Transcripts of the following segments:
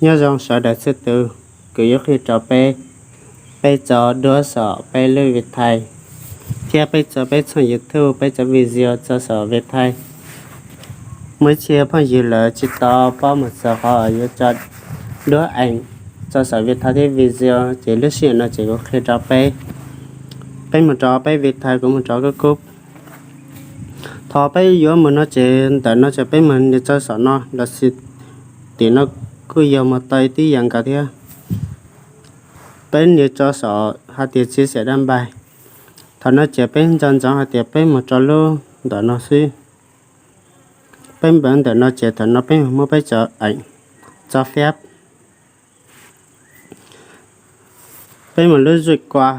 Nyob zoo sawv daws txhua tus, kuv yuav qhia rau peb, peb tso duab saum peb lub Vitae, thiab peb tso peb txhooj YouTube, peb tso video tso saum Vitae. Muaj ib txhia phooj ywg lawv tsis tau paub mus txog qhov yuav tso duab ees tso saum Vitae thiab video, ces lub sij hawm no ces kuv qhia rau peb. Peb mus rau peb Vitae, kuv mus rau Google. Thaum peb yuav mus no ces ntawm no ces peb mus nias tso saum no los sis tim no kuj yog mus tau ib tib yam nkaus thiab. Peb nias tso saum hais tias chia sẻ đăng bài. Thaum no ces peb nco ntsoov hais tias peb mus rau lub ntawm no xwb. Peb npawv ntawm no ces thaum no peb mus muab peb cov ees tso fiab. Peb mus lub zws kua,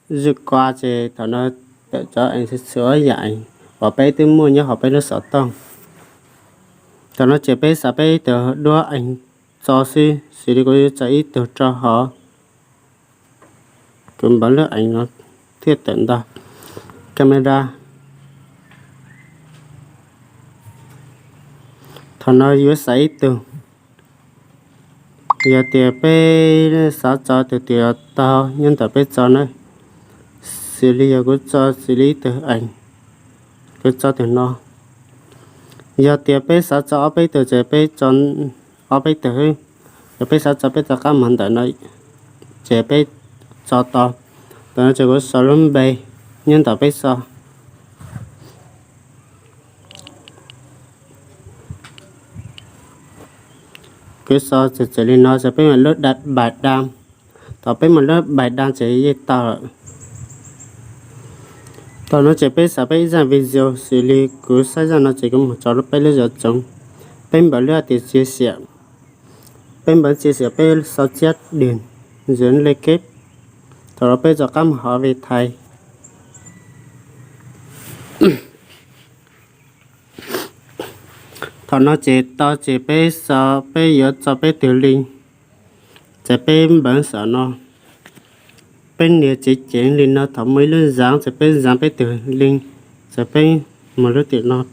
zws kua ces thaum no tawm cov ees txhua yam ees uas peb twb muaj nyob hauv peb lub xov tooj. Thaum no ces peb xa peb tus duab ees tso xwb, xws li kuv yuav tso ib tug rau hauv, kuv npawv lub ees no thiaj tawm ntau camera. Thaum no yuav xa ib tug, yog tias peb xav tso tus twg tau nyob ntawm peb tso na. Xws li yog kuv tso xws li ib tug ees, kuv tso tus no. Yog tias peb xav tso ob peb tug ces peb tso ob peb tug xwb. Yog peb xav tso peb rov qab mus ntawm no ces peb tso tau. Thaum no ces kuv sau lub npe nyob ntawm peb tso. Kuv sau txawm txawm li no ces peb mam lub đăng bài đăng. Thaum peb mam lub đăng bài đăng ces yeej tau lawm. Thaum no ces peb xa peb ib zaj video xws li kuv saib zaj no ces kuv mus tso peb lub zov tsoov. Peb npawv lub hais tias chia sẻ, peb npawv chia sẻ, peb sau chép điểm dán link. Thaum no peb rov qab mus hauv Vitae. Thaum no ces tau ces peb sau peb yuav tso peb tus link, ces peb npawv saum no. Peb nias ceev ceev li no, thaum muaj ib lub zav ces peb zav peb tus link, ces peb mus lub tim no.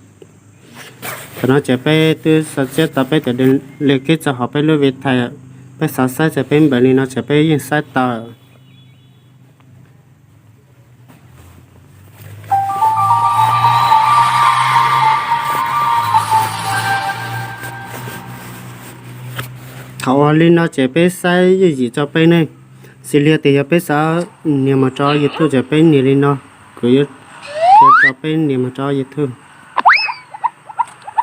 Thaum no ces peb twb sau chép tau peb tus link tso hauv peb lub Vitae. Peb xav saib ces peb npawv li no ces peb yeej saib tau. Thaum ua li no ces peb saib yooj yim rau peb ne. Xws li tias yog peb xav nias mus rau YouTube ces peb nias li no, kuv yuav rau peb nias mus rau YouTube.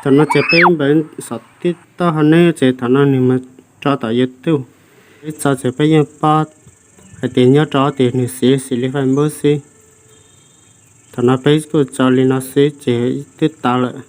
Thaum no ces peb npawv saum TikTok hauv ne ces thaum no nias mus rau tom YouTube. Peb tso ces peb yeej paub hais tias nyob rau tim nws xws xws li Facebook xwb. Thaum no peb kuj tso li no xwb ces twb tau lawm.